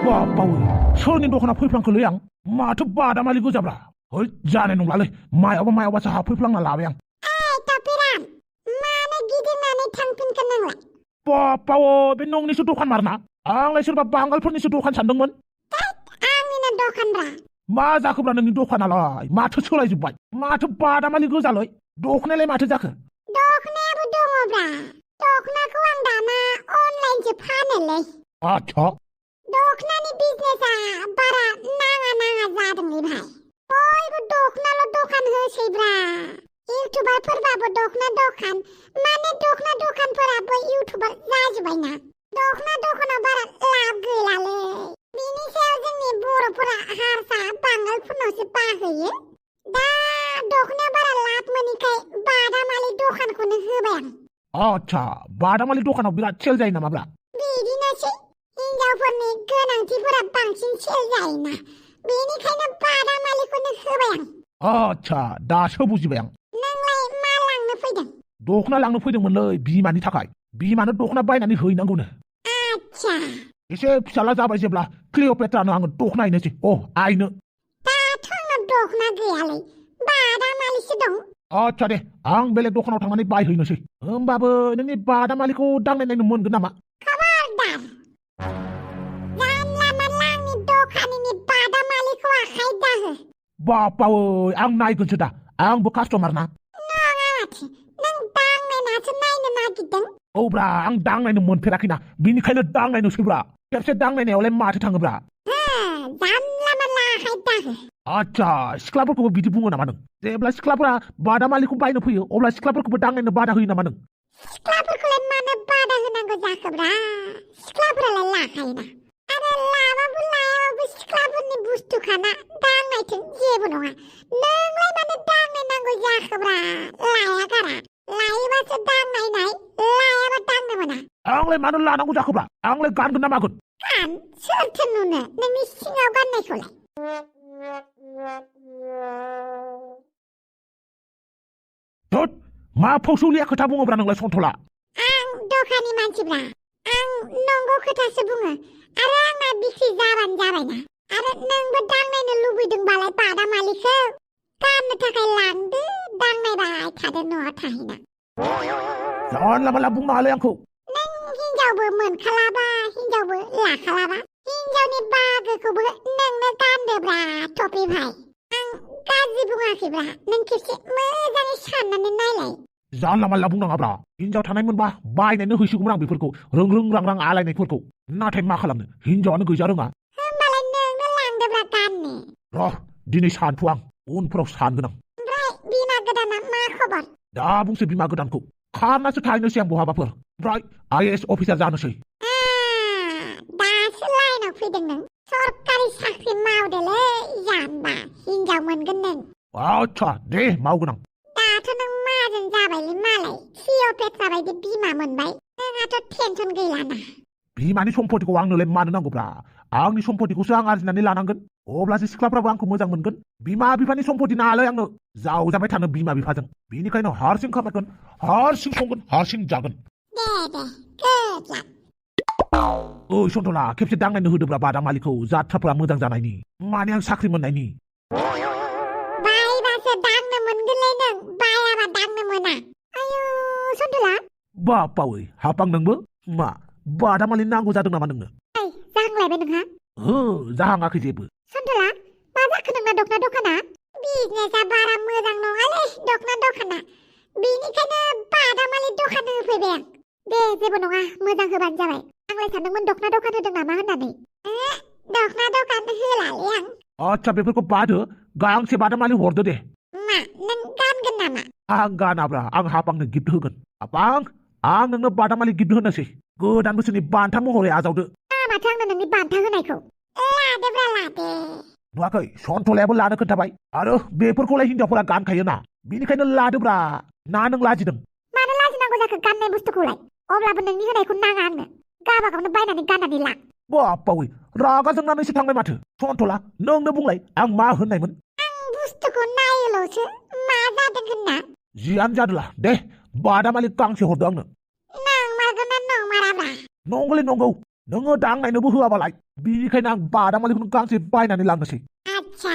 बावो सोरनि दखाना फैफ्लांखोलै आं माथो बादामालि गोजाब्रा है जानाय नंलालै मायावबासो हाबफैफ्लांना लाबाय आं टपिराम मानो गिदिंनानै थांफिनखो नोंलाय बावो बे नोंनिसो दखान मारना आंलाय सोरबा बांगालफोरनिसो दखान सानदोंमोन आंनिनो दखानब्रा मा जाखोब्रा नोंनि दखानालाय माथो सोलायजोब्बाय माथो बादामालि गोजालै दखनायालाय माथो जाखो दखनायाबो दङब्रा दखनाखौ आं दाना अनलाइनसो फानोलै आच्छा दखनानि बिजनेसा बारा नाङा जादोंलै भाइ बयबो दखनाल' दखान होसैब्रा इउटुबारफोरबाबो दखना दखान माने दखना दखानफोराबो इउटुबार जाजोब्बायना दखना दखानाव बारा लाब गैलालै बिनि सायाव जोंनि बर'फोरा हारसा बांगालफोरनावसो बाहोयो दा दखनायाव बारा लाब मोनिखाय बादामालि दखानखौनो होबाय आं आच्छा बादामालि दखानाव बिराद सेल जायो नामाब्रा बिदिनोसै हिनजावफोरनि गोनांथिफोरा बांसिन सेल जायोना बेनिखायनो बादामालिखौनो होबाय आं आच्छा दासो बुजिबाय आं नोंलाय मा लांनो फैदों दखना लांनो फैदोंमोनलै बिमानि थाखाय बिमानो दखना बायनानै हैनांगौनो आच्छा एसे फिसाला जाबाय जेब्ला क्लिअपेट्रानो आङो दखना हैनोसै आइनो दाथ' आंनाव दखना गैयालै बादामालिसो दं आच्छा दे आं बेलेग दखानाव थांनानै बायहैनोसै होमबाबो नोंनि बादामालिखौ दांनाय नायनो मोनगोन नामा खबरदार जानला मानला आंनि दखाननि बादामालिखौ आखाइ दाहो बावो आं नायगोनसो दा आंबो कास्टमार ना नङा माथो नों दांनायनासो नायनो नागिरदों औब्रा आं दांनायनो मोनफेराखैना बिनिखायनो दांनायनोसैब्रा खेबसे दांनायनायावलाय माथो थाङोब्रा जानला मानला आखाइ दाहो आच्छा सिख्लाफोरखौबो बिदि बुङो नामा नों जेब्ला सिख्लाफोरा बादामालिखौ बायनो फैयो अब्ला सिख्लाफोरखौबो दांनायनो बादा होयो नामा नों सिख्लाफोरखौलाय मानो बादा होनांगौ जाखोब्रा सिख्लाफोरालाय लाखायोना आरो लाबाबो लायाबाबो सिख्लाफोरनि बुस्थुखाना दांनायथों जेबो नङा नोंलाय मानो दांनाय नांगौ जाखोब्रा लाया गारा लायोबासो दांनायनाय लायाबा दांनो मोना आंलाय मानो लानांगौ जाखोब्रा आंलाय गानगोन ना मागोन गान सोरथो नुनो नोंनि सिङाव गाननायखौलाय धोत मा फौसौलिया खोथा बुङोब्रा नोंलाय सन्थला आं दखाननि मानसिब्रा आं नंगौ खोथासो बुङो आरो आंना बिक्रि जाबानो जाबायना आरो नोंबो दांनायनो लुबैदोंबालाय बादामालिखौ गाननो थाखाय लांदो दांनायबाय थादो न'आव थाहैना जानला मानला बुंनो हालाय आंखौ नों हिनजावबो मोनखालाबा हिनजावबो लाखालाबा हिनजावनि बाहागोखौबो नोंनो गानदोब्रा टपि भाइ आं गाज्रि बुङाखैब्रा नों खेबसे मोजाङै साननानै नायलाय जानला मानला बुंनाङाब्रा हिनजाव थानायमोनबा बायनायनो हैसिगौमोन आं बेफोरखौ रों रां आलायनायफोरखौ नाथाय मा खालामनो हिनजावानो गैजा रोङा होमबालाय नोंनो लांदोब्रा गाननो र' दिनै सानथ'आं उनफोराव सानगोन आं ओमफ्राय बिमा गोदाना मा खबर दा बुंसै बिमा गोदानखौ खारनासो थाहैनोसै आं बहाबाफोर ओमफ्राय IAS अफिसार जानोसै दासो लाइनाव फैदों नों सरकारि साख्रि मावदोलै जाम्बा हिनजाव मोनगोन नों आच्छा दे मावगोन आं दाथ' नों माहाजोन जाबायलै मालाय क्लिअपेट्रा बायदि बिमा मोनबाय नोंहाथ' टेनसन गैलाना बिमानि सम्पतिखौ आंनोलाय मानो नांगौब्रा आंनि सम्पतिखौसो आं आरजिनानै लानांगोन अब्लासो सिख्लाफ्राबो आंखौ मोजां मोनगोन बिमा बिफानि सम्पति नालाय आंनो जावजाबाय थानो बिमा बिफाजों बेनिखायनो हारसिं खामायगोन हारसिं संगोन हारसिं जागोन दे गुड लाक ओइ सन्थला खेबसे दांनायनो होदोब्रा बादामालिखौ जाथ्राफोरा मोजां जानायनि माने आं साख्रि मोननायनि बायबासो दांनो मोनगोनलै नों बायाबा दांनो मोना आयु सन्थला बावै हापां नोंबो मा बादामालि नांगौ जादों नामा नोंनो जाहांलायबाय नोंहा जाहाङाखै जेबो सन्थला मा जाखो नोंना दखना दखाना बिजनेसा बारा मोजां नङालै दखना दखाना बेनिखायनो बादामालि दखान होफैबाय आं दे जेबो नङा मोजां होबानो जाबाय आंलाय सानदोंमोन दखना दखान होदों नामा होननानै दखना दखान होलालै आं आच्छा बेफोरखौ बादो गांसे बादामालि हरदो दे मा नों गानगोन नामा आं गानाब्रा आं हापांनो गिफ्ट होगोन हापां आं नोंनो बादामालि गिफ्ट होनोसै गोदान बोसोरनि बान्था महरै आजावदो माथो आंनो नोंनि बान्था होनायखौ लादोब्रा लादो नुवाखै सन्थलायाबो लानो खोन्थाबाय आरो बेफोरखौलाय हिनजावफोरा गानखायोना बेनिखायनो लादोब्रा ना नों लाजिदों मानो लाजिनांगौ जाखो गाननाय बुस्थुखौलाय अब्लाबो नोंनि होनायखौ नाङा आंनो गावबागावनो बायनानै गाननानै ला बावै रागा जोंनानैसो थांबाय माथो सन्थला नोंनो बुंलाय आं मा होननायमोन आं बुस्थुखौ नायोल'सो मा जादों होनना जियानो जादोला दे बादामालि गांसे हरदो आंनो नंमारगौ ना नंमाराब्रा नंगौलै नंगौ नोङो दांनायनोबो होआबालाय बिनिखायनो आं बादामालिखौनो गांसे बायनानै लांनोसै आच्छा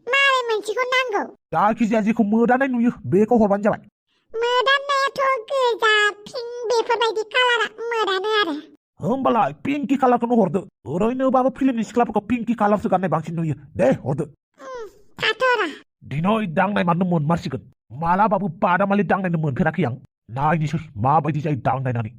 माबे मोनसेखौ नांगौ जायखिजाया जेखौ मोदानाय नुयो बेखौ हरबानो जाबाय मोदाननायाथ' गोजा पिंक बेफोरबायदि कालारा मोदानो आरो होमबालाय पिंकि कालारखौनो हरदो ओरैनोबाबो फिल्मनि सिख्लाफोरखौ पिंकि कालारसो गाननाय बांसिन नुयो दे हरदो थाथ'रा दिनै दांनाय मानो मोनमारसिगोन मालाबाबो बादामालि दांनायनो मोनफेराखै आं नायनोसै माबायदि जायो दांनायनानै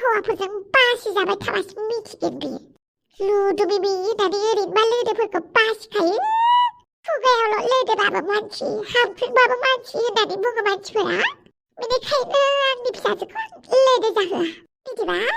हौवाफोरजों बासि जाबाय थाबासो मिथिगोन बियो लुदु बिबि होननानै ओरैनोबा लोदो लोगोफोरखौ बासिखायो खुगायावल' लोदोबाबो मानसि हामख्रेंबाबो मानसि होननानै बुङो मानसिफोरा बेनिखायनो आंनि फिसाजोखौ लोदो जाहोआ मिथिबाय